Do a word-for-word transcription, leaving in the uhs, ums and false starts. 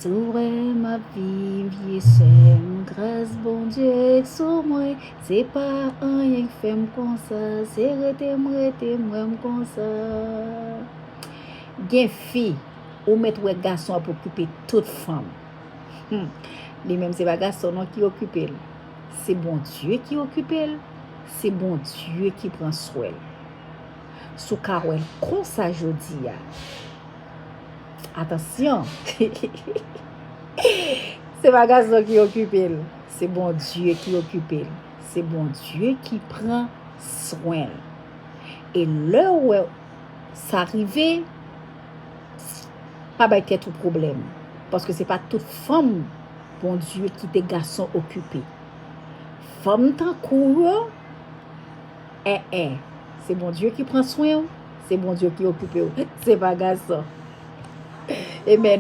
Sou wè m ap viv, vye sè m, gras Bondye k sou mwen. Se pa anyen k fè m konsa, se rete m, rete m wè m konsa. Gen fi, ou mèt wè gason ap okipe tout fanm. Hmm. Li menm se pa gason non ki okipe l. Se Bondye ki okipe l. Se Bondye ki pran swen l. Si w ka wè l konsa jodi a. Atansyon! Se pa gason ki okipe l. Se Bondye ki okipe l. Se Bondye ki pran swen l. E lè w wè sa rive, pa bay tèt ou pwoblèm. Paske se pa tout fanm Bondye kite gason okipe. Fanm tankou w yo, en, en, se Bondye ki pran swen w, se Bondye ki okipe w, se pa gason. Amen.